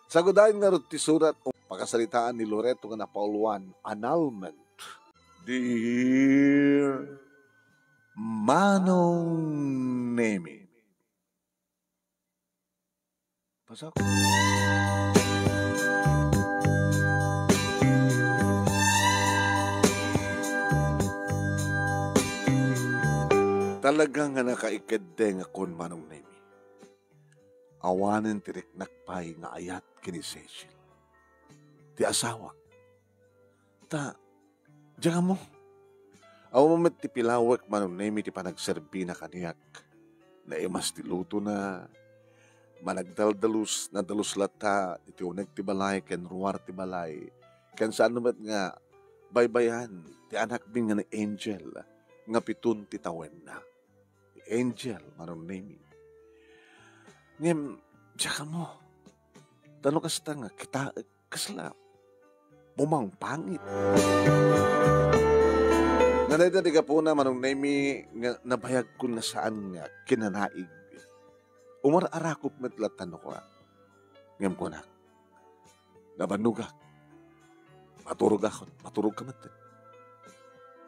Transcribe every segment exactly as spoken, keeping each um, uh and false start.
Sagudayen ngarud ti surat, um, pakasaritaan ni Loreto nga napauluan, annulment. Dear Manong Nemi. Pasok. Talaga nga nakaikeddeng a kun, Manong Nemi. Awanen ti riknak pay nga ayat ken ni Cecil, ti asawak. Ta, diak ammo. Awan met ti pilawek, Manong Nemi, ti panagserbina kaniak. Naimas ti lutona, managdaldalus, nadalus latta iti uneg ti balay ken ruar ti balay. Ken saan met nga baybay-an ti anakmi nga ni Angel nga piton ti tawenna. Angel, Manong Nemi. Ngem, diak ammo. Ta no kasta nga kitaek, kasla pumangpangit. Nga dayta ti gapuna, Manong Nemi, nga nabayagkon nga saan nga kinanaig. Umar-arakop met latta no kua. Ngem kunak, nabannogak. Maturogakon, maturogka met.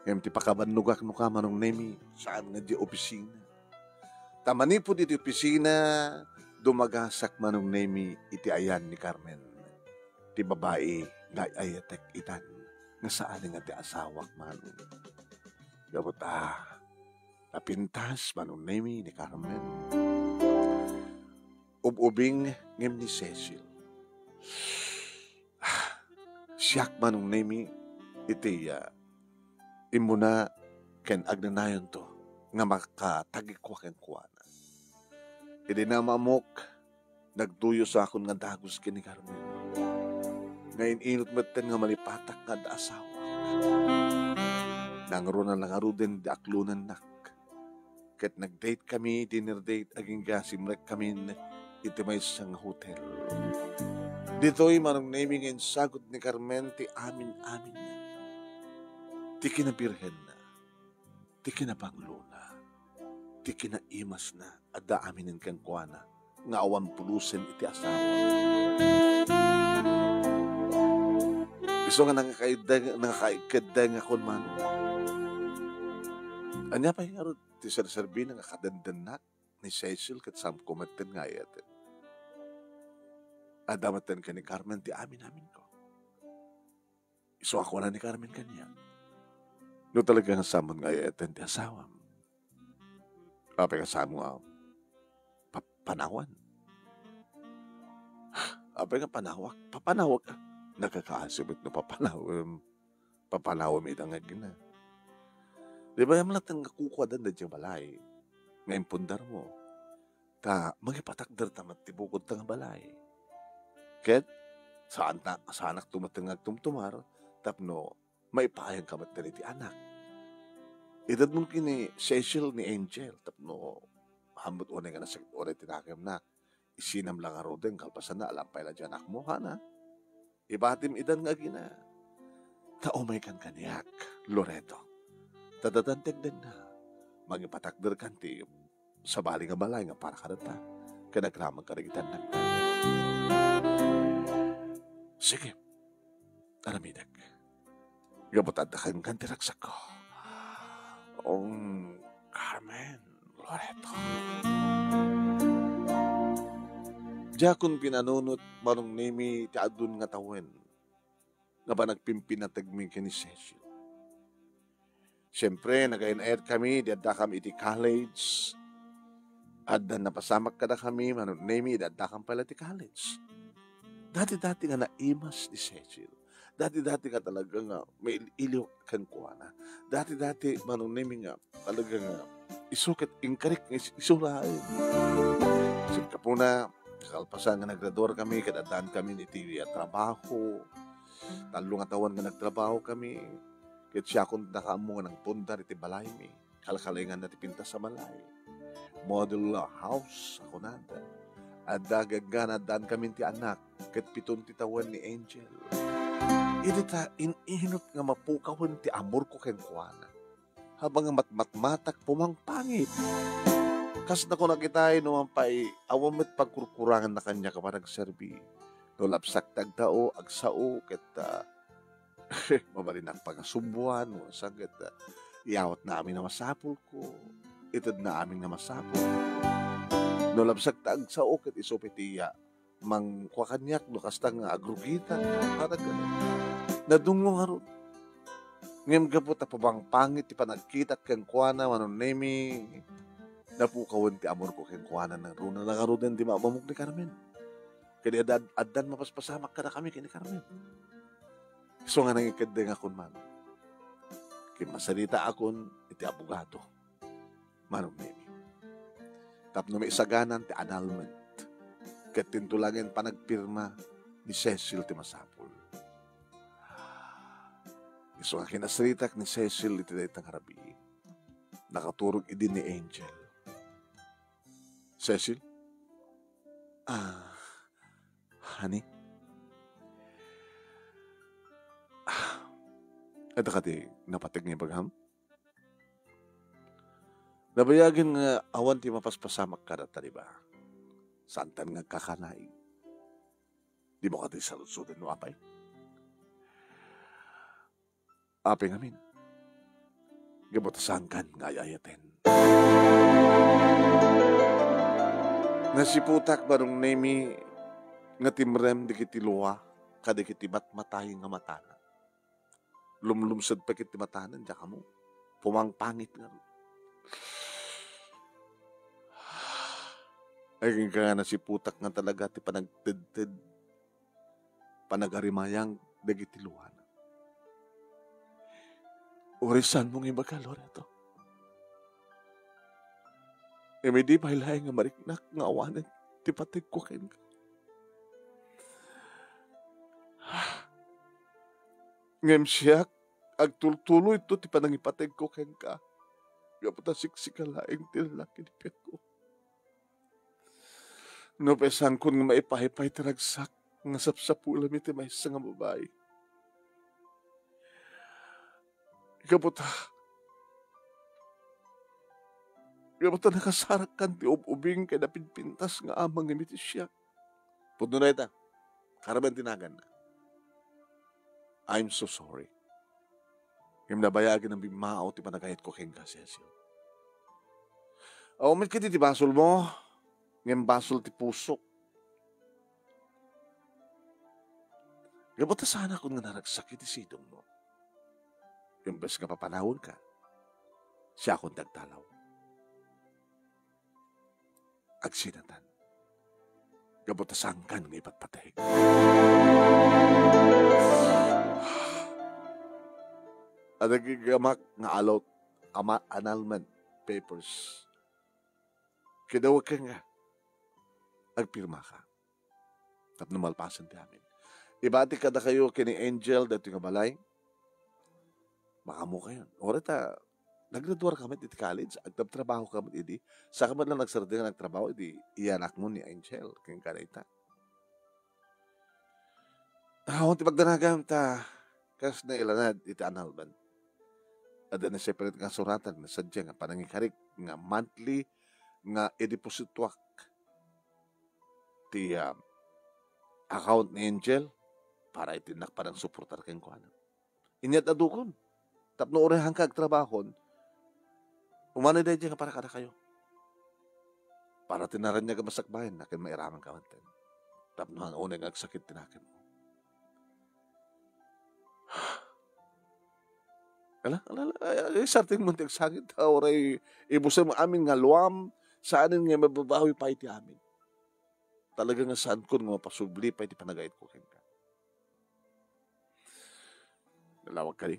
Ngem ti pakabannogak no ka, Manong Nemi, saan nga di opisina. Ta manipud iti opisina, dumagasak, Manong Nemi, iti ayan ni Carmen. Ti babai nga ay-ayatek itan, nga saan nga ti asawak, Manong. Gapu ta, napintas, Manong Nemi, ni Carmen. Ub-ubing ngem ni Cecil. Siak, Manong Nemi, iti, ah, immuna ken agnanayonto nga makatagikua kenkuana. Idi namaamok, nagduyosakon nga dagus ken ni Carmen. Nga in-inut metten nga malipatak nga adda asawak. Nangruna la ngaruden di aklonennak. Ket nag-date kami, dinner date, agingga simrekkamin iti maysa nga hotel. Ditoy, Manong Nemi, nga insagod ni Carmen ti amin-aminna. Ti kinabirhenna, ti kinabanglona, ti kinaimasna, adda aminen kenkuana nga awan pulusen iti asawa. Isu nga nangakaidda-, nangakaikeddeng a kun, Manong. Ania pay ngarud ti serserbina nga kadendennak ni Cecil ket saanko metten nga ay-ayaten. Adda metten ken ni Carmen ti amin-aminko. Isu a kuna ni Carmen kaniak, "No talaga nga saanmo nga ay-ayaten ti asawam, apay nga saanmo nga pa-, panawan?" "Apay nga panawak? Papanawak ka? Nagkakaasi met no papanawem. Papanawem ida nga agina. Di ba, yam latta nga kukuadan daydiay balay nga impundarmo. Ta mangipatakderta met ti bukodta nga balay. Ket saan ta, saanakto met nga agtumtumar tapno maipaayangka met dagiti anak. Itedmo ken ni Cecil ni Angel tapno ammot unay nga nasakit unay ti nakemna. Isinam la ngaruden, kalpasanna, alam pay la diay anakmo, hana? Ibatim idan nga agina. Ta umaykan kaniak, Loreto. Ta dadan ti agdenna, mangipatakderkan ti sabali nga balay nga para kadatta, ken agraman kadagiti annakta." "Sige, aramidek. Gapu ta adda kenka ti ragsakko." "Um, Carmen, Loreto." Diakon pinanunot, Manong Nemi, ti adun nga tawen nga panagpimpinategmi ken ni Cecil. Siempre, nagain-ayat kami, di adda kami iti college. Adda napasamak kada kami, Manong Nemi, di adda kam pala ti college. Dati-dati nga naimas ni Cecil. Dati-dati nga talaga nga mail-iliw kenkuana. Dati-dati, Manong Nemi, nga talaga nga isu ket inkarik nga is-, isu laeng. Singkapuna, kalpasan nga naggraduar kami, ket addaan kami iti, ah, trabaho. Tallo nga tawen nga nagtrabaho kami, ket siakon nakaammo nga nangpundar iti balaymi. Kalkalinganna ti pintas a balay. Model house a kunada. Adda gagana, addaan kami ti anak, ket piton ti tawen ni Angel. Idi ta in-inut nga mapukawen ti amorko kenkuana. Habang matmatmatak pumangpangit. Kas nakunak itay, no man pay, awan met pagkurkuranganna kaniak a panagserbi. No labsak ti agtao, agsao, ket, ah, mabalinnak pangasuboan, wenno saan ket, ah, iyawatna amin a masapulko, itedna amin a masapul. No labsak ti agsao, ket isu pay ti iya, mangkua kaniak no kasta nga agrugitan, para gayam. Nadungngong ngarud. Ngem gapu ta pabangpangit ti panagkitak kenkuana, Manong Nemi, napukawen ti amorko kenkuana, nangruna na ngaruden ti mamamok ni Carmen. Ket ad-, addan mapaspasamak kadakami ken ni Carmen. Isu nga nangikeddengakon man, kimmasaritaakon iti abogado, Manong Nemi, tapno maisaganan ti annulment ket tinto laeng panagpirma ni Cecil ti masapul. Isu nga kinasaritak ni Cecil iti dayta nga rabii, nakaturog idi ni Angel. Cecil? Ah, honey? Ah, adda kadi napateg nga ibagam? Nabayagen nga awan ti mapaspasamak kadata, di ba? Saantan nga agkakanaig. Dimo kadi saludsoden no apay? Apay ngamin, gapu ta saankan nga ay-ayaten. Nasiputak, Manong Nemi, nga timrem dagiti lua kadagiti matmatay nga matana. Lumlumsed pay ket ti matana, diak ammo. Pumangpangit ngarud. Ay, kenka nga nasiputak nga talaga ti panagtedted, panagarimayang dagiti luana. Uray saanmo nga ibaga, Loreto. Ngem idi pay laeng nga mariknak nga awanen ti pategko kenka. Ngem siak, agtultuloyto ti panangipategko kenka, gapu ta siksika laeng ti lalaki ni biagko. No pay saankon nga maipaypay ti ragsak nga sapsapulam iti maysa nga babai, gapu ta, gapu ta nakasarakkan ti ub-ubing ken napinpintas nga amang iti siak. Pudno dayta. Carmen ti naganna. I'm so sorry. Ngem nabayagen a bimmao ti panagayatko kenka, Cecil. Awan met kadi ti basolmo, ngem basol ti pusok. Gapu ta saanakon nga naragsak iti sidongmo. Imbes nga papanawenka, siakon ti agtalaw. Agsinatan. Gapu ta saankan nga ipatpateg. Adda gigamak nga allot-, ama-, annulment papers. Kidawek kenka. Agpirmaka. Tapno malpasen ti amin. Ibati kadakayo ken ni Angel daytoy nga balay. Makaammokayon. Uray ta, naggraduar ka met iti college, agtrabtrabaho ka met idi. Saka met lang nagsardeng nga nagtrabaho idi iyanakmo ni Angel, kenka dayta. Awan ti pagdanagam ta, kas nailanad iti annulment. Adda ni separate nga suratan nga sadja nga panangikarik nga monthly nga idepositoak ti, ah, account ni Angel para iti innak panangsuportar kenkuana. Inyat adukon. Tapno uray haanka agtrabahon, umanoy daydiay nga para kadakayo. Para ti naraniag a masakbayanna ken mairamanka manen. Tapno han unay nga agsakit ti nakemmo. Ala, ala, ala, ay, ay, sartingmo ti agsakit, ta uray ibusem amin nga luam, saanen nga mababawi pay ti amin. Talaga nga saankon nga mapasubli pay ti panagayatko kenka. Nalawag kadi.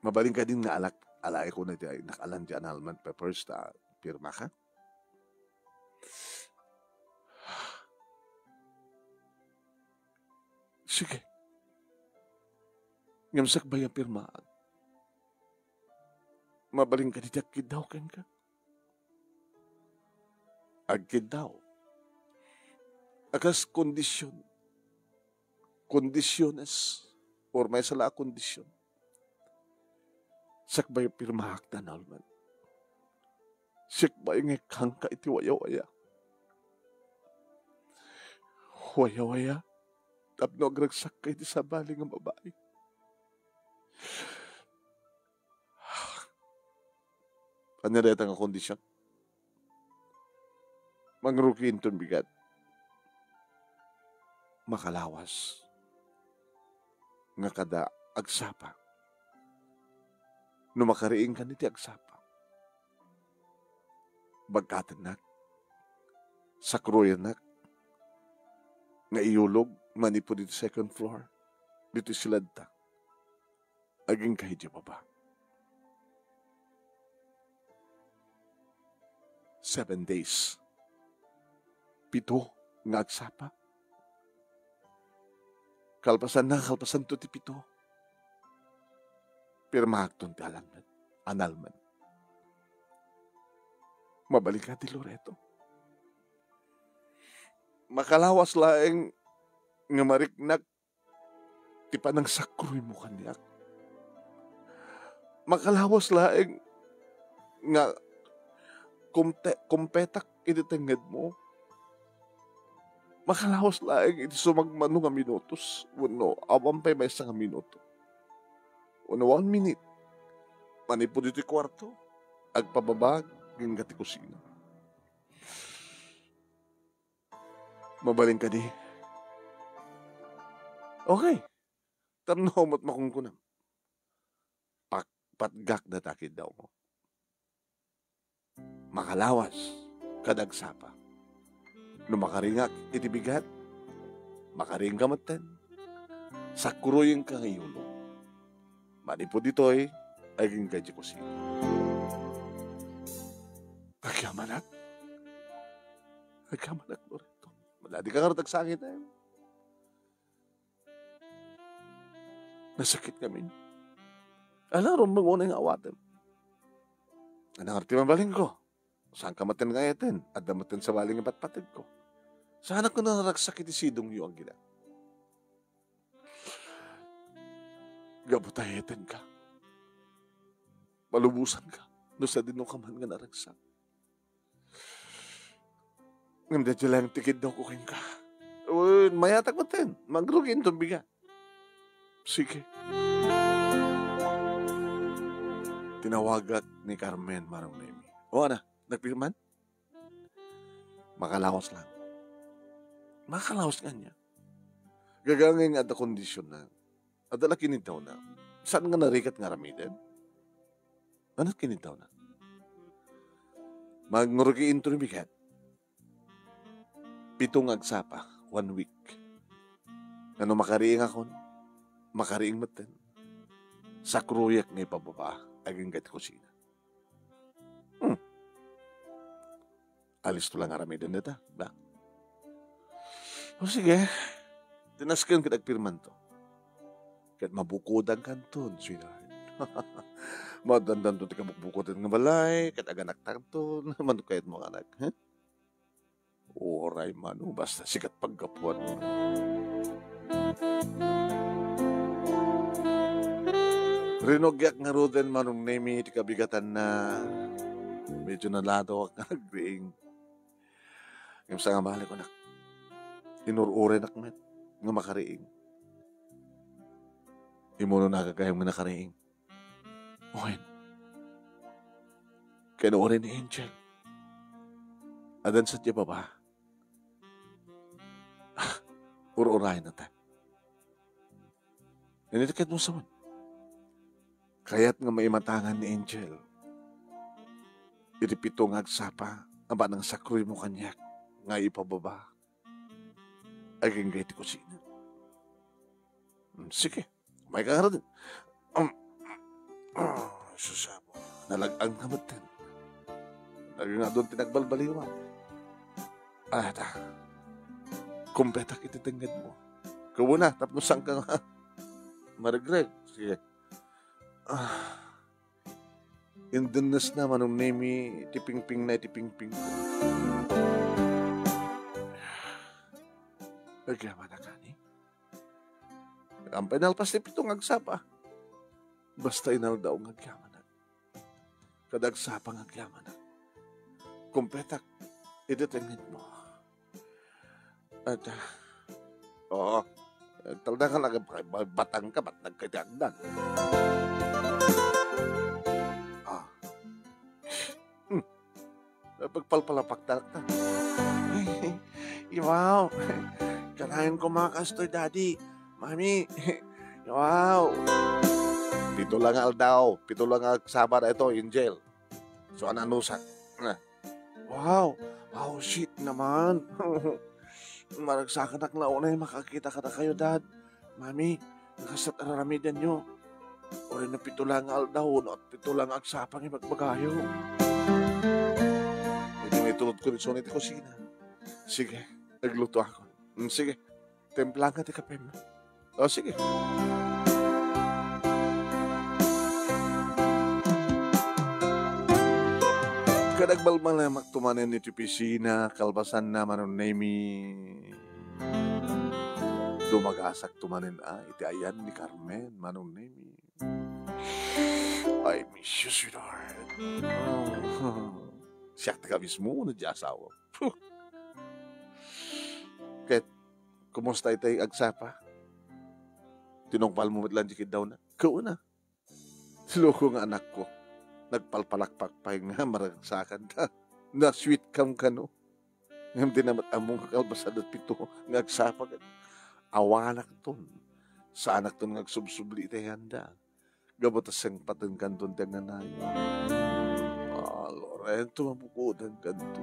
Mabalin kadi nga alak-, alaeko na ti ay nakalan ti annulment papers ta pirmaka? Sige. Ngem sakbay a pirmaak, mabalin kadi ti agkiddaw kenka? Agkiddaw. A kas kondisyon. Kondisiones. Or maysa la a kondisyon. Sakbay pirmaak ti annulment. Sakbay nga ikkanka iti wayawaya. Wayawaya, tapno agragsakka iti sabali nga babai. Ania dayta nga kondisyon? Mangrugi inton bigat. Makalawas nga kada agsapa. No makariingkan iti agsapa, bagkatennak, sakruyennak, nga iyulog manipud iti second floor, ditoy siladta, agingga idiay baba. Seven days. Pito nga agsapa. Kalpasanna, kalpasanto ti pito. Pirmaakton ti alalmed. Analmed. Mabalinka ti Loreto. Makalawas laeng nga mariknak ti panangsakruymo kaniak. Makalawas laeng nga kumte-, kumpetak iti tengngedmo. Makalawas laeng iti sumagmamano nga minutos wenno awan pay maysa nga minuto wenno one minute manipud iti kuarto, agpababa agingga ti kusina. Mabalin kadi? Okay. Tapno met makunkunam. Pakpatgak data kiddawmo. Makalawas, kada agsapa. No makaringak iti bigat, makaringka metten. Sakruyenka nga iyulog. Manipud ditoy, agingga idiay kusina. Agyamanak. Agyamanak, Loreto. Madi ka ngarud agsangit, eh. Nasakit ngamin. Ala, rumbeng unay nga awatem. Ania ngarud ti mabalinko? Saanka metten nga ayaten? Adda metten sabali nga patpategko. Saanak nga naragsak iti sidongyo, Angela. Gapu ta ayatenka. Malubosanka. No sadinoka man nga naragsak. Ngem daydiay laeng ti kiddawko kenka. Wen, mayatak metten. Mangrugi inton bigat. Sige. Tinawagak ni Carmen, Manong Nemi. O, ana, nagpirman? Makalawas lang. Makalawas nga niya. Gagangay nga adda kondisyon na. Adda la kiniddawna. Saan nga narigat nga aramiden? Ano kiniddawna? Mangrugi inton bigat. Pito nga agsapa, one week. Ngano makariingakon? Makariing metten. Sakruyak nga ipababa, agingga ti kusina. Hmm. Alisto lang aramiden dita, ba? O sige, tinasken ket agpirmanto. Ket mabukodankanton, sweetheart. Madandanto ti kabukbukodan nga balay, ket aganaktanton, mano kayatmo nga anak, ha? Uray mano, basta sikat paggapuan. Rinugiak ngaruden, Manong Nemi, ti kabigatanna. Medyo naladok nga agriing. Ngem sangabali ko, nak. Inur-urenak met nga makariing. Immuno na gagayam nga nakariing. Wen. Ken uray ni Angel. Addan sadiay baba. Ah, ur-urayen ta. Initeket mo sa man. Kayat nga maimatangan ni Angel. Iti pito nga agsapa, a panangsakruymo kaniak nga ipababa. Agingga iti kusina. Hmm, sige. Umay ka ngarud. Um, ah, susabo. Nalag-ang ka metten. Naging adun ti nagbalbaliwan. Ah, ta. Kumpetak iti tengngedmo. Kubo na, tapno saan ka nga maregreg. Sige. Ah. Indennes na, Manong Nemi, ti pingping na iti pingping. Agyamanak, ani? Ampay nalpas ti pito nga agsapa. Basta inaldaw nga agyamanak. Kada agsapa nga agyamanak. Kumpetak, iti tengngedmo. At, ah, Oo. Talaga ka nagbatang ka, ba't nagkatiagdan? Ah. Hmm. Pagpalpalapak ta. Wow! Kanayon ko mga kastoy, Daddy. Mami. Wow! Pito lang nga aldaw. Pito lang nga agsapa daytoy, Angel. So, ananusak. Na. Wow! Wow, shit naman. Maragsakanak la unay makakita kadakayo, Dad. Mami, nakasat araramidanyo. Uray no pito lang nga aldaw, no, pito lang nga agsapa nga ibagbagayo. Iti maitulod ko rin sa kusina. Sige, nagluto ako. Mm, sige, timpla nga ti kapem. O, sige. Ket agbalbalemak tumanen iti opisina, kalpasanna, Manong Nemi. Dumagasak tumanen, a, iti ayan ni Carmen, Manong Nemi. I miss you, sweetheart. Oh. Siak ti ka mismo, no, di asawa. Puh. Ket, kumusta itay agsapa? Tinungpalmo met laeng ti kiddawna. Kuna. Loko nga anakko. Nagpalpalakpak pay nga maragsakanta. Na-sweet kam kano. Ngem di na met ammo nga kalpasan daytoy pito nga agsapa ket awanakton. Saanakton nga agsubsubli iti handa. Gapu ta sengpatenkanton ti agnanayon. Ah, Loren, tumabukodenkanto.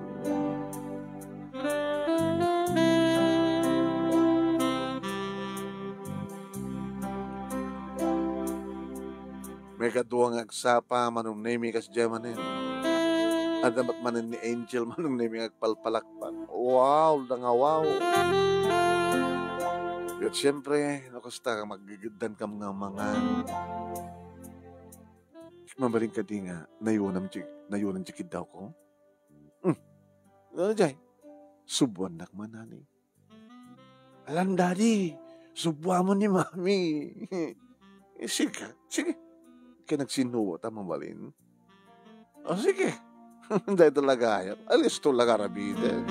Maikadua nga agsapa, Manong Nemi, kasdiay manen. Adda met manen ni Angel, Manong Nemi, nga agpalpalakpak. Wow, nangawaw. Ket siempre, no kasta, maggigiddan kam nga mangan. Mabalin kadi nga, nayonam ti, nayonam ti kiddawko? Hmm. Ano, jay? Subuannak man, honey. Alam, Daddy, subuamon ni Mami. Eh, sige, sige. Kaya nagsinuwa ta mabalin. O, sige. Dahil talaga, alisto lang arabiden.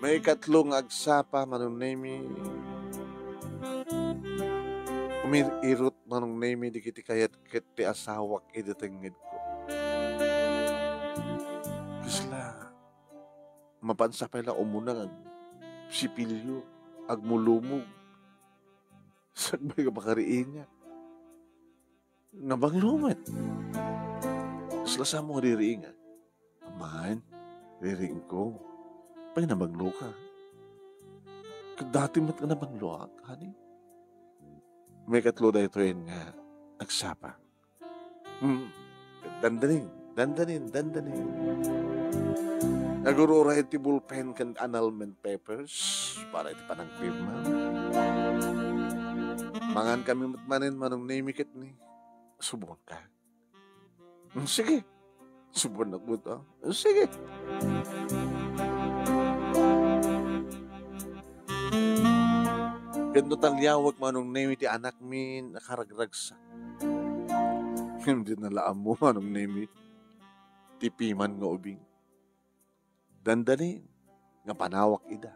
Maikatlo nga agsapa, Manong Nemi. Umir-irot, Manong Nemi, dagiti kayat ket ti asawak idi tengngedko. Kasla, mapansa pay la umuna nga agsipilyo, agmulumog. Sakbay nga makariinga. Nabanglo met. Kasla sa mo nga ririinga? Aman, ririingko. Pay nabanglo ka. Ket dati met nga nabangloak, honey. Maikatlo daytoyen nga agsapa. Hmm. Dandanin, dandanin, dandanin. Nagurura iti ballpen ken annulment papers para iti panangpirma. Mangan kami met manen, Manong Nemi, ket ni subuanka. Hmm, sige. Subuannak met, a. Sige. Ket no taliawek, Manong Nemi, ti anakmi, nakaragragsak. Ngem di na la ammo, Manong Nemi, ti piman nga ubing. Dandanin nga panawak ida.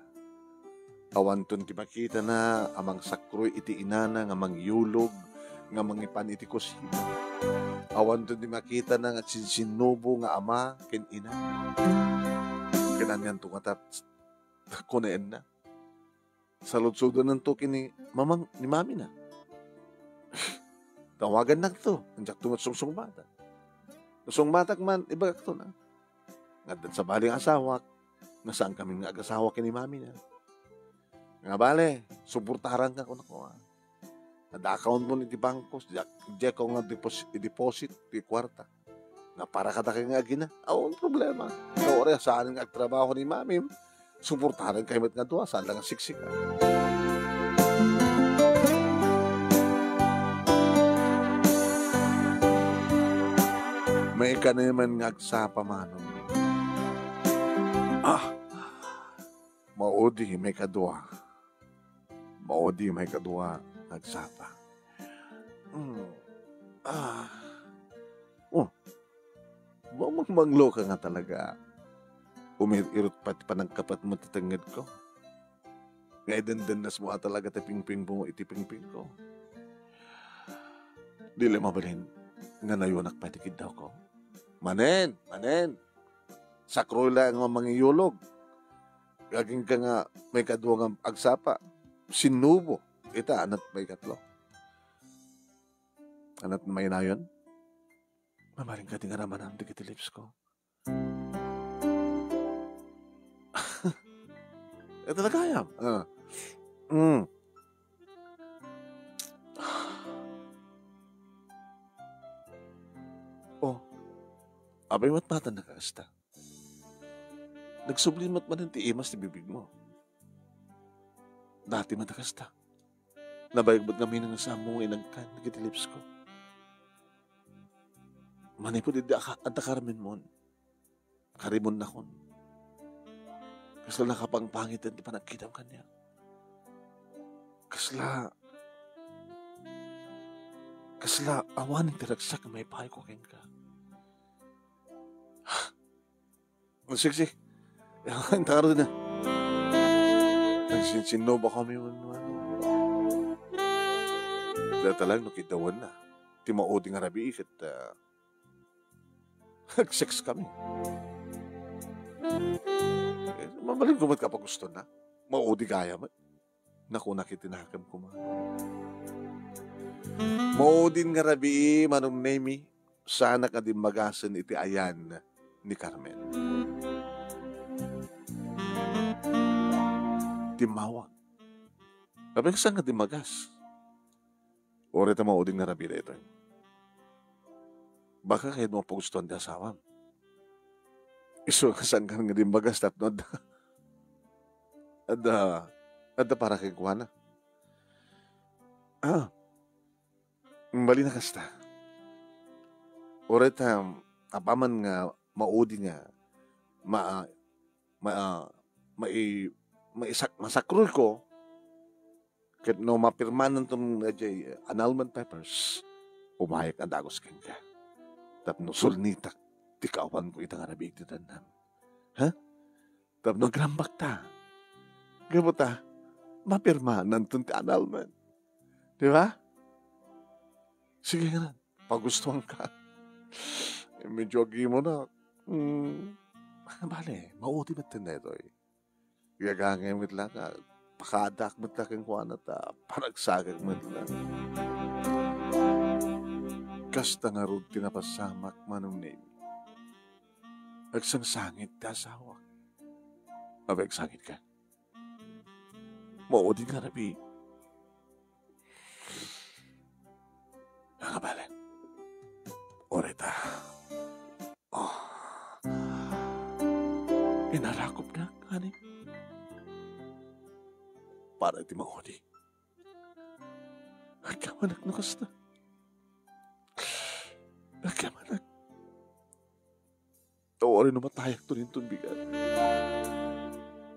Awanton ti makitana a mangsakroy iti inana nga mangyulog nga mangipan iti kusina. Awanton ti makitana nga sinsinnubo nga ama ken ina. Ket anianto ngata, kunaenna. Saludsodenanto ken ni mamang-, ni mamina. Tawagannakto, diakto met sungsungbatak. No sungbatak man, ibagakto na. Nga addan sabali nga asawak, nga saan kami nga agasawa ken ni mamina. Nga bale, suportaranka, kunakua. Adda account mo iti bangko, diak, diak nga depos-, i-deposit ti kuarta. Nga para kadakayo nga agina, awan problema. Nga uray saan nga agtrabaho ni mamim, suportaran kayo met nga dua, saan lang nga siksika. Maikano man nga agsapa, Manong. Ah! Maudi, maikadua. Maudi, maikadua, agsapa. Hmm. Ah. Oh. Mamangmanglo ka nga talaga. Umir-irot pay ti panagkapatmo ti tengngedko. nga idendennesmo a talaga ti pingpingmo iti pingpingko. Di la mabalin nga nayonak pay ti kiddawko. Manen, manen. Sakroy la nga mangiyulog. Agingga nga maikadua nga agsapa. Sinubo. Ita, anat maikatlo. Anat mainayon. Mabalin kadi nga ramanam dagiti lips ko. Ito na kayam. Ah. Mm. Oh. Apay met matanna kasta. Nagsubli met manen ti imas ti bibigmo. Dati met a kasta. Nabayag met ngamin nga saanmo nga inagkan dagiti lips ko. Manipud idi aka-, adda Carmen mon. Karimonnakon. Kasla nakapangpangiten ti panagkitam kaniak. Kasla, kasla awanen ti ragsak nga maipayko kenka. Sige, sige. Inta ngarud na. Nagsinsinnubo kami man, man. Data lang no kidawan na. Ti maudi nga rabii ket, ah, nag-sex kami. Eh, mabalin ko met kapaguston na. Maudi gayam met. Nakunak iti nakemko man. Maudin nga rabii, Manong Nemi, saanak a dimmagasen iti ayan ni Carmen. Timmawag. Apay, saan nga dimmagas? Uray ta maudin nga rabii daytoy. Baka kayatmo a pagustuan ti asawam. Isu nga sangkan nga dimmagas tapno adda, adda, adda para kenkuana. Ah, mabalin a kasta. Uray ta, apaman nga maudi nga ma-, ma-, mai-, maisak-, masakroyko, ket no mapirmananton daydiay annulment papers, umayak a dagus kenka. Tapno sulnitak ti kaawanko ita nga rabii iti dandan. Ha? Tapno agrambakta. Gapu ta, mapirmananton ti annulment. Di ba? Sige nga, pagustuanka. Medyo agimo na. Hmm. Bale, maudi met daytoy. Gagangay met la nga, pakadak met la kenkuana ta panagsagak met la. Kasta ngarud ti napasamak, Manong Nemi. Agsangsangit ti asawak. Apay, agsangit ka? Maudi nga rabii. Nga bale. Uray ta. Oh. Inarakop na, honey. Para iti maudi. Agyamanak no kasta. Agyamanak. Uray no matayakto ninton bigat.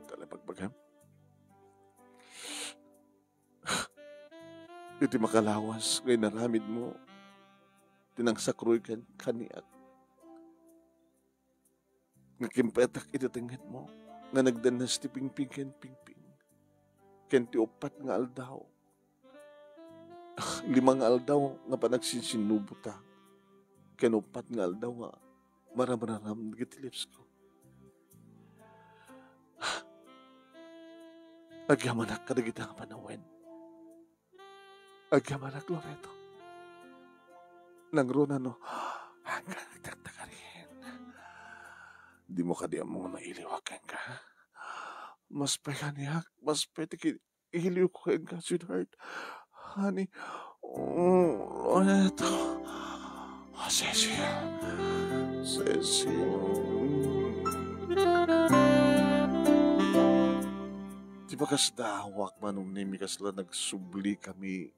Talabagbagan. Iti makalawas nga inaramidmo, ti nangsakroy kan-, kaniak. Nga kimpetak iti tengngedmo, nga nagdannas ti pingping ken pingping, ken ti uppat nga aldaw. Ah, lima nga aldaw nga panagsinsinnubota, ken uppat nga aldaw nga maramraram dagiti lips ko. Agyamanak kadagita nga panawen. Agyamanak, Loreto. Nangruna no, hanggang nagtagtagarin. Dimo kadi ammo nga mailiwak kenka? Mas pay kaniak, mas pay ti ki-, iliw ko kenka, sweetheart. Honey, oh, Loreto. Oh, Cecil. Cecil. Ti pakasdawak, Manong Nemi, kasla nagsubli kami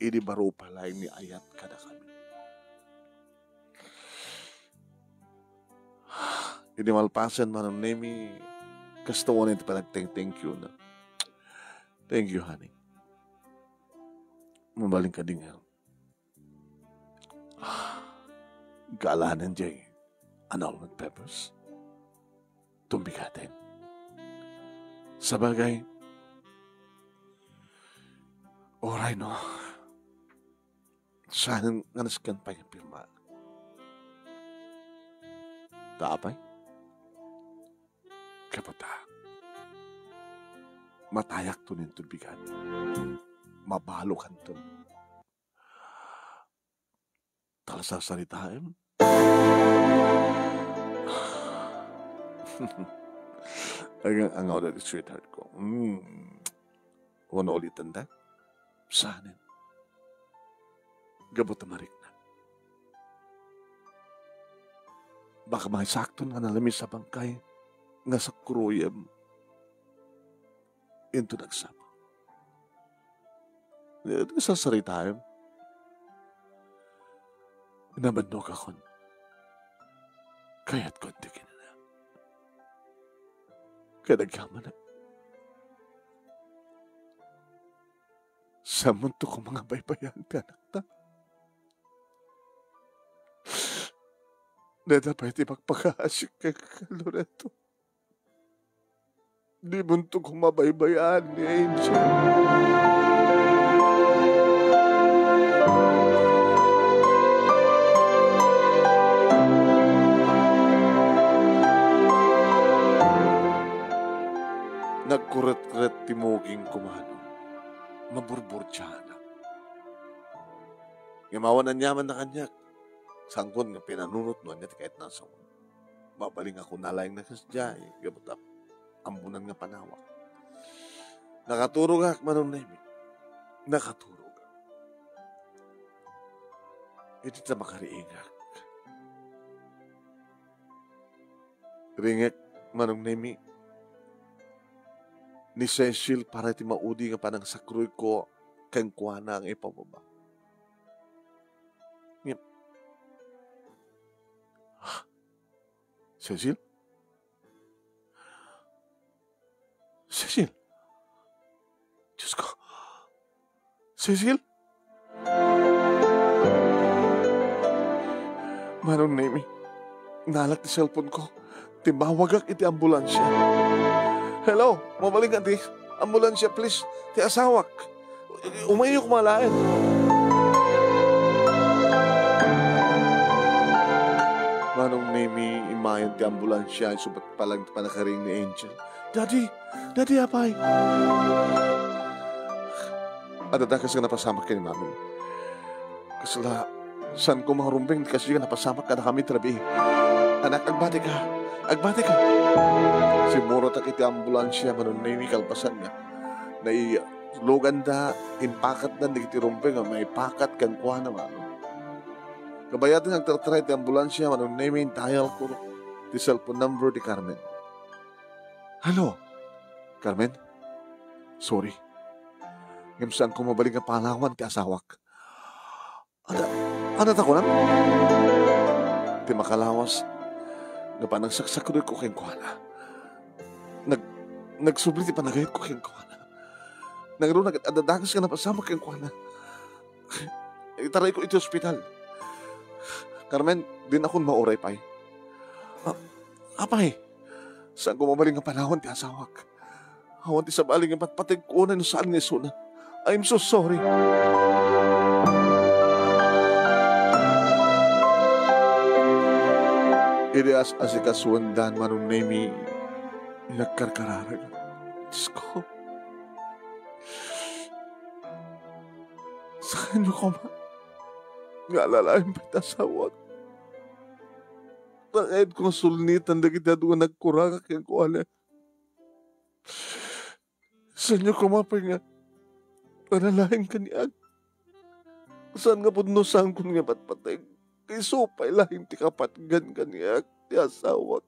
idi baro pa laeng ni ayat kadakami. Idi malpasen, Manong Nemi, kasta unay ti panagteng-thank you na. Thank you, honey. Mabalin kadi nga galanen jay annulment papers? Tumbigaten. Sabagay, Uray no, saan nga nasken pay nga pirma. Ta apay? Kaputa. Matayakto nin tubigan. Mabalokanto. Tala sarsaritaem. Agang-angaw dagiti sweetheart ko. Mm. Wen uliten da? Saanen. Gapu ta marikna. Baka maisakton nga nalamis a bangkay nga sakroyem. Inton agsapa. Iti sarsaritaem, nabannogakon. Kayatko ti kinuna. Kayat agyamanak. Saanmonto koma nga baybay-an ti anakta. Dayta pay ti pakpakaasik kenka, Loreto. Dimonto koma baybay-an ni Angel. Nagkuretkuret ti mugingko, Manong. Maburburtianak. Ngem awan aniamanna kaniak. Saankon nga pinanunot no ania ti kayatna a sawen. Mabalin nga kunana laeng nga kasdiay, gapu ta ammonan nga panawak. Nakaturogak, Manong Nemi. Nakaturogak. Iti ta makariingak. Ringek, Manong Nemi, ni Cecil para iti maudi nga panangsakroyko kenkuana nga ipababa. Ngem, Cecil? Cecil? Diyos ko. Cecil? Manong Nemi, nalak ti cellphone ko. Timmawagak iti ambulansia. Hello, mabalin nga ti ambulansia, please. Ti asawak. Umayyo koma laeng. Manong Nemi, immayen ti ambulansia, isu met pay laeng ti pannakariing ni Angel. Daddy! Daddy, apay! Adda dakes nga napasamak ken ni Mami. Kasla, saanko nga rumbeng ti kasdiay nga napasamak kadakami ti rabii. Anak, agbatika! Agbatika! Simmurotak iti ambulansia, Manong Nemi, kalpasanna. Nailuganda, impakatdan dagiti rumbeng a maipakat kenkuana, Manong. Kabayatan nga agtartara iti ambulansia, Manong Nemi, dialko ti cellphone number ni Carmen. Hello, Carmen? Sorry. Ngem saanko mabalin nga palawan ti asawak. Adda, adda ta kunam? Ti makalawas nga panangsaksakroyko kenkuana. Nag-, nagsubli ti panagayatko kenkuana. Ngarud, nag-, adda dakes nga napasamak kenkuana. Itarayko iti ospital. Carmen, dinakon mauray pay. A-, apay, saanko mabalin nga palawan ti asawak. Awan ti sabali nga patpategko unay no saan nga isuna. I'm so sorry. Idi as-asikasuendan, Manong Nemi, nagkarkararag. Diyos ko. Sakayo koma nga alalaem pay ti asawak. Nakayatko nga sulnitan dagiti adu nga nagkurangak kenkuana. Saanyo koma pay nga alalaem kaniak. Saan nga pudno saankon nga patpateg. Isu pay laeng ti kapatgan kaniak ti asawak.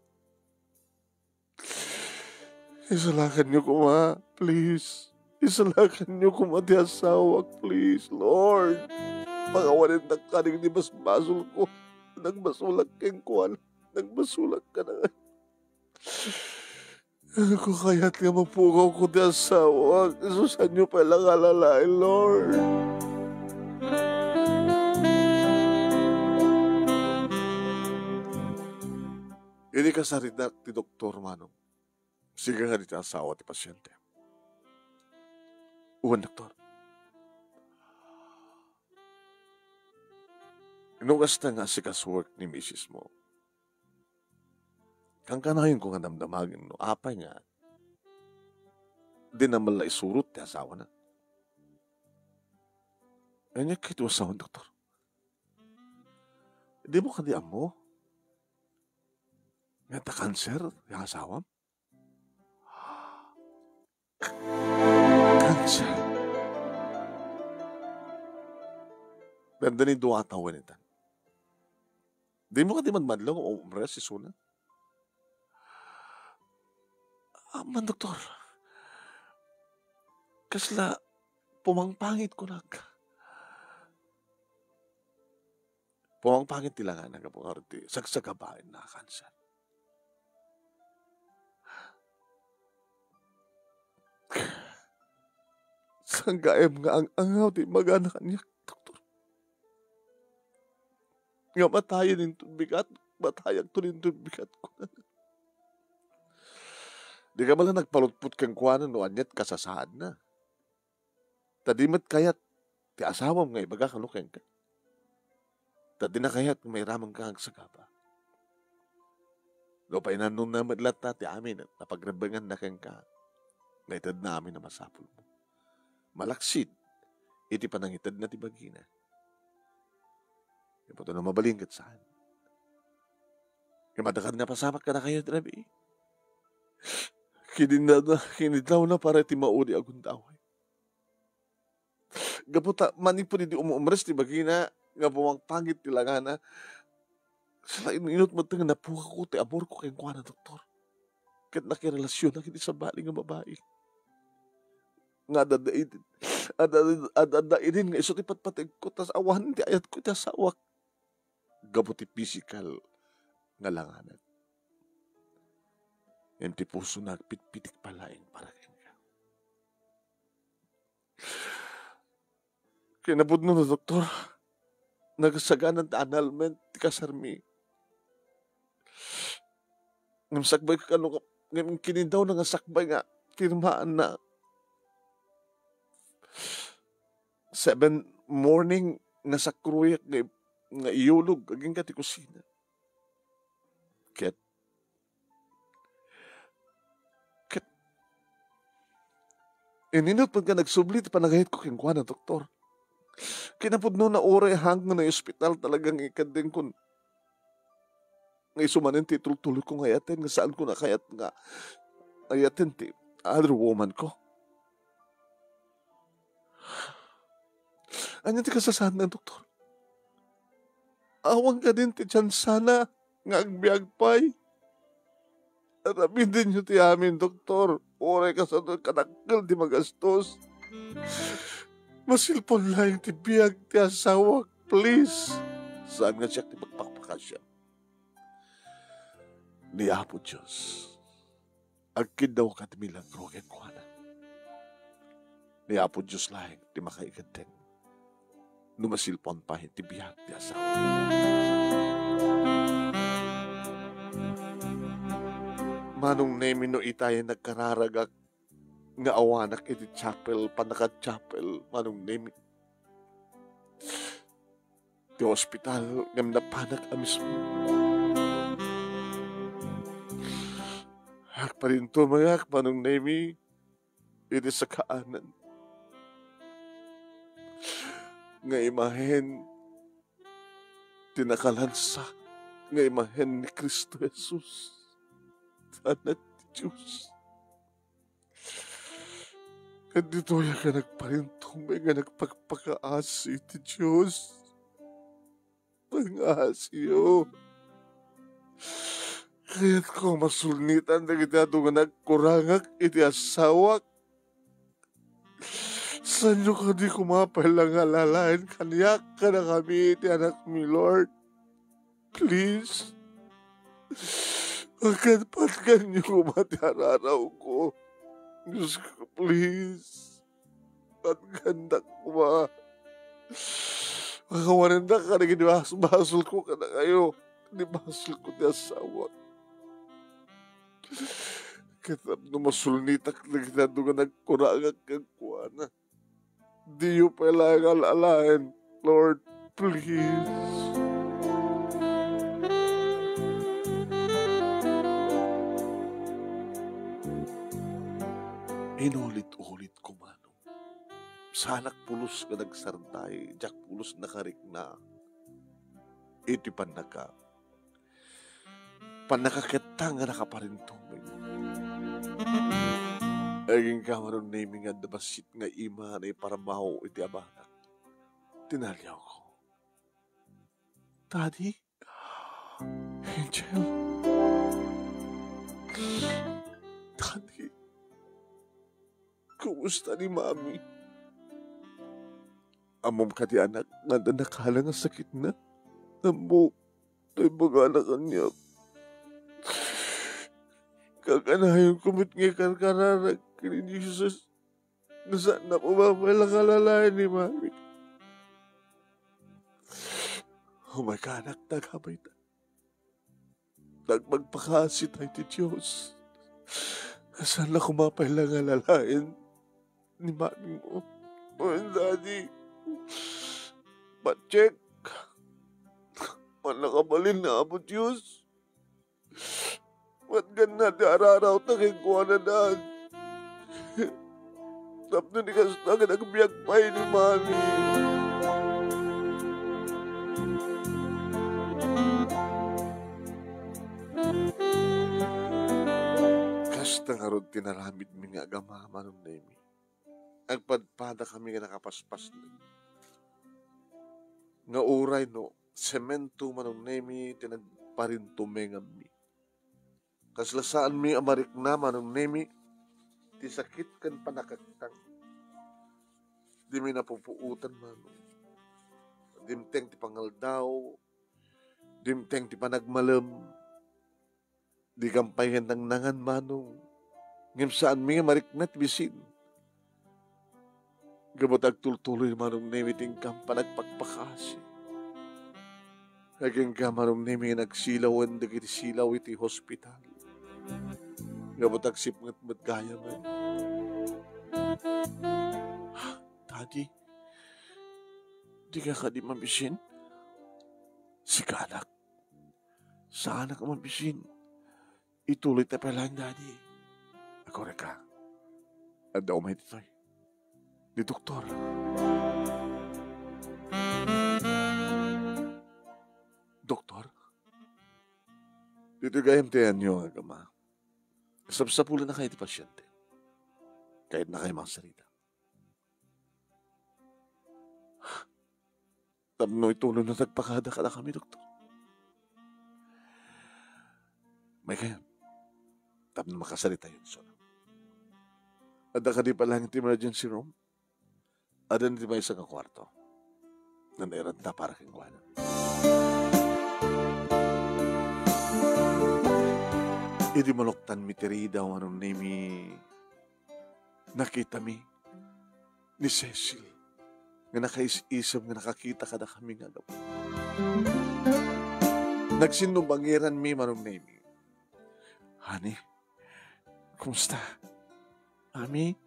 Isalakanyo koma, please. Isalakanyo koma ti asawak, please, Lord. Pangawanen ta kadagiti basbasolko. Nagbasolak kenkuana. Nagbasolak kada. Kayat nga mapugawko ti asawak. Isu saanyo pay la nga alalaem, Lord. Idi kasaritak ti doktor, Manong, sigaen dagiti asawa ti pasiente. Wen, doktor. No kasta nga asikasuek ni misis mo, kankanayonko nga damdamagen no apay nga di na man la isurot ti asawana. Ania kadi ti asawan, doktor? Di mo kadi ammo nga ta kanser ti asawam? Kanser. Dandani dua a tawen ita. Di mo kadi madmadlaw nga umres isuna? Aman, doktor. Kasla pumangpangit kunak. Pumangpangit ti langana gapu ngarud ti sagsagabaenna a kanser. Saan gayam nga ang-angaw ti imagana kaniak, doktor? Nga matayen inton bigat, matayakto inton bigat, kunana. Di ka man la nagpalutpot kenkuana no ania ti kasasaadna. Ta di met kayat ti asawam nga ibaga kano kenka. Ta di na kayat nga mairamanka nga agsagaba. No painannonna met latta ti amin a pagrebbenganna kenka, nga itedna amin a masapulmo. Malaksid iti panangitedna ti bagina. Iputo no mabalin ket saan. Nga madakar nga pasamak kadakayo ti rabii. Kinidawna, kinidawna para iti maudi a gundaway. Gapu ta manipud idi umumres ti bagina nga bumangpangit ti langana, sala in-inut met nga napukako ti amorko kenkuana, doktor. Ket nakirelasionak iti sabali nga babai. Nga adda idi, adda, adda, adda idin nga isu ti patpategko, ta awanen ti ayatko iti asawak. Gapu ti pisikal nga langanak. Ngem ti pusona agpitpitik pay laeng para kenka. Kinapudno no, doktor, nagsaganan ti annulment ti kasarmi. Ngem sakbay kano, ngem kinidawna nga sakbay nga pirmaanna. Seven morning nga sakroyak nga, nga iyulog agingga ti kusina. Ket, ket, ininut met nga nagsubli ti panagayatko kenkuana, doktor. Kinapudnona, uray hanggan a ospital talaga nga ikaddengkon nga isu manen ti itultulko nga ayaten, nga saanko a kayat nga ayaten ti other woman ko. Ania ti kasasaadna, doktor? Awan kadin ti tiansana nga agbiag pay? Aramidenyo ti amin, doktor. Uray kasano kadakkel ti magastos. Masilpon laeng ti biag ti asawak, please. Saan nga siak ti magpakpakasiak? Ni Apo Dios. Agkiddawka ti milagro kenkuana. Ni Apo Dios laeng ti makaikeddeng no masilpon pay ti biag ti asawa. Manong Nemi, no itayen nagkararagak nga awanak iti chapel, pannakad-chapel, Manong Nemi. Ti ospital, ngem napanak a mismo. Agparintumengak, Manong Nemi, iti sakaanan nga imahen ti nakalansa nga imahen ni Cristo Jesus, ti Anak ti Dios. Ket ditoyak nga nagparintumeng nga nagpakpakaasi iti Dios. Pangasiyo. Kayatko a masulnitan dagiti adu nga nagkurangak iti asawak. Saanyo kadi koma pay la nga alalaen kaniak kadakami iti anakmi, Lord? Please. Patgan-, patganyo koma ti ararawko. Diosko, please. Patgandak koma. Pakawanendak kadagiti bas-, basolko kadakayo. Di basolko ti asawak. Ket tapno masulnitak dagiti adu nga nagkurangak kenkuana. Diyo pay la nga al-alaen, Lord, please. Inulit-ulitko, Manong. Saanak pulos nga nagsardeng, diak pulos nakarikna iti pannaka-, pannakakettang nga nakaparintumeng. Agingga, Manong Nemi, nga adda bassit nga ima nga iparmaw iti amanak. Tinaliawko. Daddy? Angel? Daddy? Kumusta ni Mami? Ammom kadi, anak, nga adda nakala nga sakitna? Ammok, ta imbagana kaniak. Kakanayonko met nga ikarkararag ken ni Jesus. Saan a mapaillang alalaen ni Mami. Umayka, anak, ta agpayta. Agpakpakaasita iti Dios. Saan a mapaillang alalaen ni Mami mo. O, Daddy. Pacheck. Mannakabalin nga Apo Dios. Patganna ti ararawta kenkuana, Dad. Tapno di kasta, ket agbiag pay ni Mami. Kasta ngarud ti naramidmi nga agama, Manong Nemi. Agpadpadakami nga nakapaspasnek. Nga uray no semento, Manong Nemi, ti nagparintumenganmi. Kasla saanmi a marikna, Manong Nemi, ti sakit ken pannakakettang. Dimi napupuotan, Manong. Dimteng ti pangaldaw, dimteng ti panagmalem. Dikam pay nga nangnangan, Manong. Ngem saanmi nga marikna ti bisin. Gapu ta agtultuloy, Manong Nemi, ti inkam panagpakpakaasi. Agingga, Manong Nemi, nga nagsilawen dagiti silaw iti hospital. Gapu ta agsipnget met gayam. Daddy, dika kadi mabisin? Sika, anak. Saanak a mabisin. Ituloy ta pay laeng, Daddy. Agkurayka. Adda umay ditoy. Ni doktor. Doktor? Ditoy gayam ti ayanyo, agama. Sapsapulennakayo ti pasiente. Kayatnakayo makasarita. Tapno ituloy no nagpakada kadakami, doktor. Maykayo, tapno makasaritayo isu. Adda kadi pay laeng ti emergency room? Adda ti maysa nga kuarto. Nanairanta para kenkuana. Idi maluktanmi ti ridaw, Manong Nemi, nakitami ni Cecil nga nakaisisem nga nakakita kadakami nga agama. Nagsinnubangiranmi, Manong Nemi. Honey, kumusta? Mommy,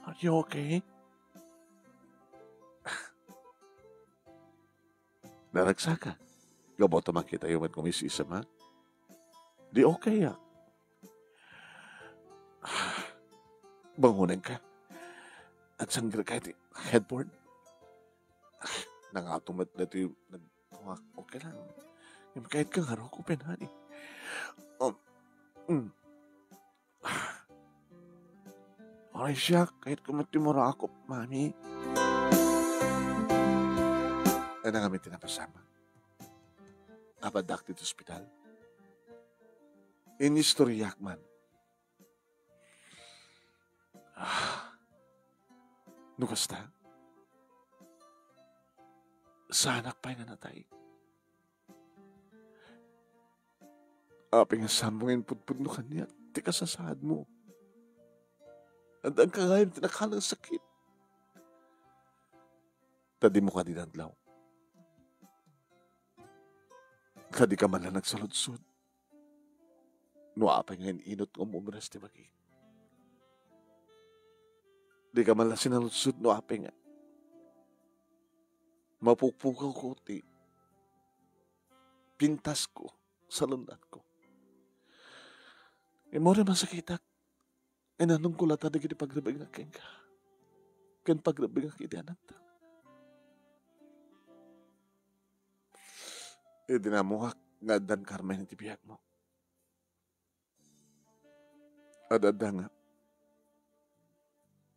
are you okay? Naragsak ka? Gapu ta makitayo met nga umiisisem, ha? Di okay, ah. Bangonenka. Agsangirka iti headboard. Nangato met daytoy nagtungak. Okay lang. Ngem kayatka nga rukopen, honey. Um, mm. Uray siak, kayatko met ti marakop, Mommy. Adda ngamin ti napasamak. Apaddak ditoy ospital. Inistoryak man. Ah, no kasta, saanak pay nga natay. Apay nga saanmo nga impudpudno kaniak ti kasasaadmo? Addanka gayam ti nakala nga sakit. Ta dimo kadi nadlaw. Ta dika man la nagsaludsod no apay nga in-inut nga umumres ti bagi. Dika man la sinaludsod no apay nga mapukpukawko ti pintasko, salun-atko. Ngem uray masakitak, Inanongko latta dagiti pagrebengak kenka, ken pagrebengak iti anakta. Idi naammoak nga addan Carmen iti biagmo, ad-adda nga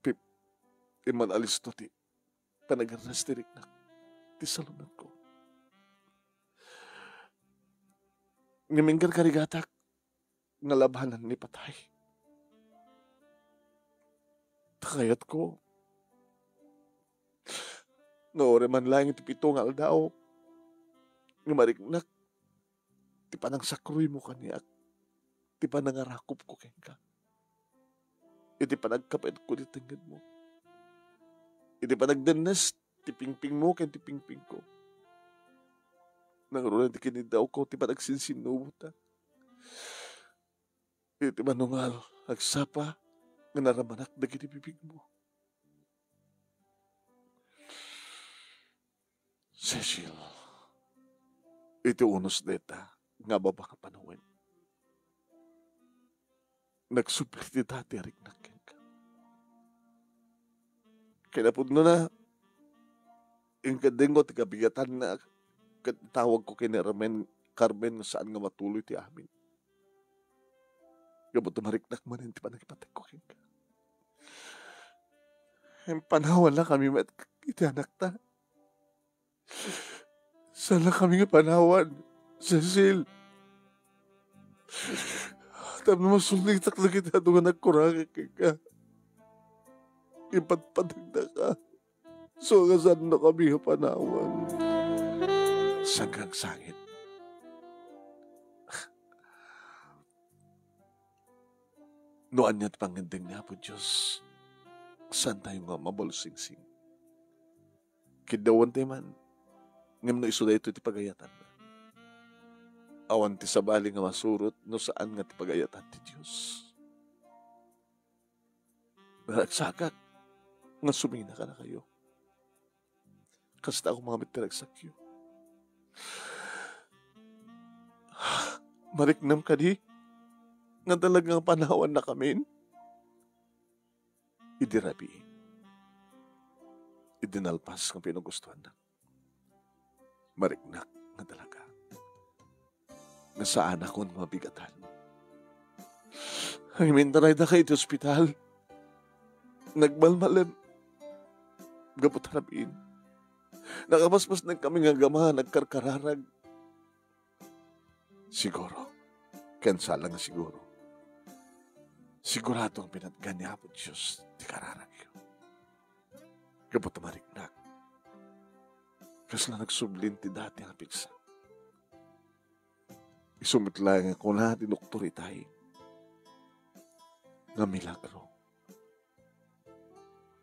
pip-, immal-alisto ti panagarnas ti riknak, ti salunagko. Ngem inkarkarigatak nga labanan ni patay. Ta kayatko nga uray man laeng iti pito nga aldaw nga mariknak ti panangsakroymo kaniak, ti panangarakupko kenka, iti panagkapatko ti tengngedmo, iti panagdennes ti pingpingmo ken ti pingpingko. Nangruna ti kiniddawko ti panagsinsinnubotak. Iti manungal, agsapa nga naramanak dagiti bibigmo. Cecil, iti unos dayta nga baba nga panawen, nagsubli ti dati a riknak kenka. Kinapudnona, inkeddengko ti kabigatanna ket itawagko ken ni Carmen, Carmen nga saan nga matuloy ti amin. Gapu ta mariknak manen ti panangipatekko kenka. Impanawannakami met iti anakta. Saannakami nga panawan, Cecil. Tapno masullitak dagiti adu nga nagkuraga kenka. Ipadpadagdaka. So nga saannakami nga panawan. Sangkang sangit. No ania ti pangngeddeng ni Apo Dios, saantayo nga mabalsingsing. Kiddawentayo man, ngem no isu daytoy ti pagayatanna, awan ti sabali nga masurot no saan nga ti pagayatan ti Dios. Naragsak nga sumina kadakayo. Kasta koma met ti ragsakyo. Mariknam kadi nga talaga nga panawannakamin? Idi rabii, idi nalpas nga pinugustoannak, mariknak nga talaga nga saanakon nga mabigatan. Ngem intarayda iti ospital. Nagmalmalem gapu ta rabiin. Nakapaspasnekkami nga agama, nagkarkararag. Siguro, ken saan la nga siguro, sigurado nga pinatgan ni Apo Dios ti kararagyo. Gapu ta mariknak, kasla nagsublin ti dati nga pigsa. Isu met laeng nga kuna ti doktor itay nga milagro.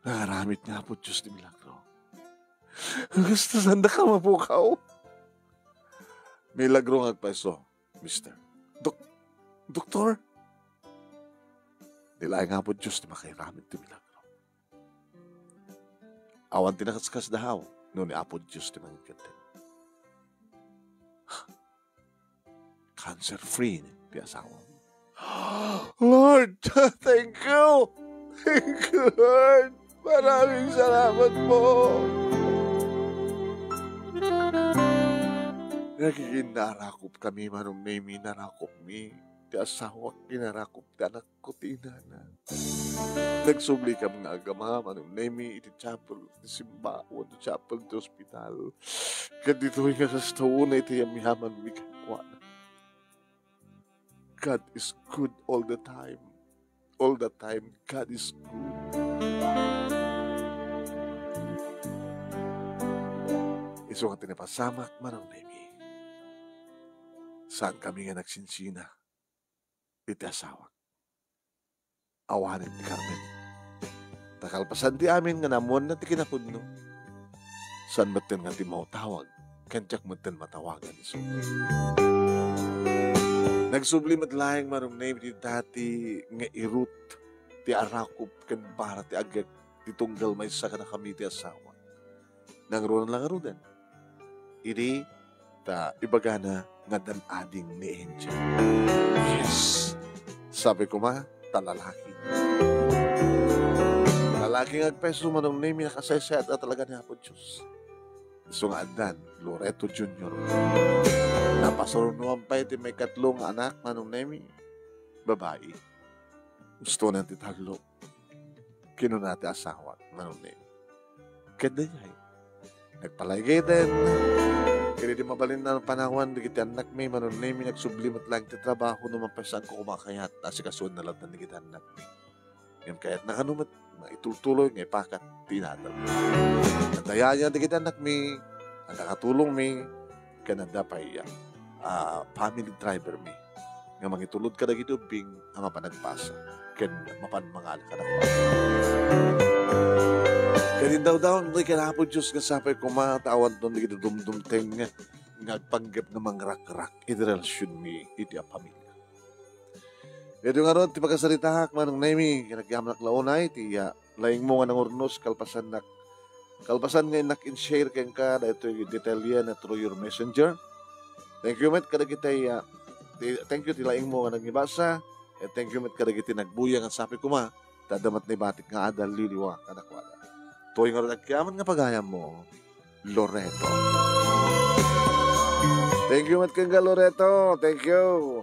Naaramid ni Apo Dios ti milagro. Kasta saandaka mapukaw? Milagro nga agpayso, mister. Dok-, doktor? Di laeng Apo Dios ti makairamid ti milagro. Awan ti nakaskasdaaw no ni Apo Dios ti mangikeddeng. Cancer-free ti asawam. Lord, thank you! Thank you, Lord! Maraming salamat po! Nagiging narakop kami, Manong Nemy, narakop mi. Ti asawak, inarakop ti anak ko ti inana. Nagsubli kam nga agama, Manong Nemy, iti chapel ti simba, wenno chapel ti ospital. Ket ditoy nga kasta unay ti yamyamanmi kenkuana. God is good all the time. All the time, God is good. Isu nga ti napasamak, Manong Nemy. Saan kami nga nagsinsina iti asawak. Awanen ti Carmen. Ta kalpasan ti amin nga naammoanna ti kinapudno, saan metten nga ti mautawag, ken diak metten matawagan isu. Nagsubli met laeng, Manong Nemy, ti dati nga irut ti arakop ken bara ti agek ti tunggal maysa kadakami ti asawa. Nangruna la ngaruden. Idi ta ibagana nga dan-ading ni Angel. Yes! Sabi koma, ta lalaki. Akin nga agpayso, Manong Nemi, nakasaysayat a talaga ni Apo Dios. Isu nga addan, Loreto Junior. Napasurunoan pay ti maikatlo nga anak, Manong Nemi, babai. Gusto na ti tallo. Kinuna ti asawa, Manong Nemi. Ket dayay, nagpalaygayden. Ket idi mabalin a panawan dagiti annakmi, Manong Nemi, nagsubli met laeng ti trabaho no mapay saanko koma a kayat, asikasuenna latta dagiti annakmi. Ngem kayatna kano met, maitultuloy nga ipakat ti inatag. Adda yaya dagiti annakmi, adda katulongmi, ken adda pay, ah, family driver mi nga mangitulod kadagiti ubbing a mapan agbasa ken mapan mangala kadakuada. Ket indawdawan ti ken Apo Dios nga sapay koma ta awanton dagiti dumdumteng nga agpanggep nga mangrakrak iti relasionmi iti a pamilya. Iti ngarud ti pakasaritaak, Manong Nemi, ken agyamanak la unay ti, ah, laingmo nga nangurnos kalpasannak. Kalpasan nga innak in-share kenka daytoy detalye na through your messenger. Thank you met kadagiti, ah, ti, thank you ti laingmo nga nangibasa. And thank you met kadagiti nagbuya nga sapay koma ta adda met naibatik nga adal liwliwa kadakuada. Toy ngarud agkiaman nga pagayammo, Loreto. Thank you met kenka, Loreto. Thank you.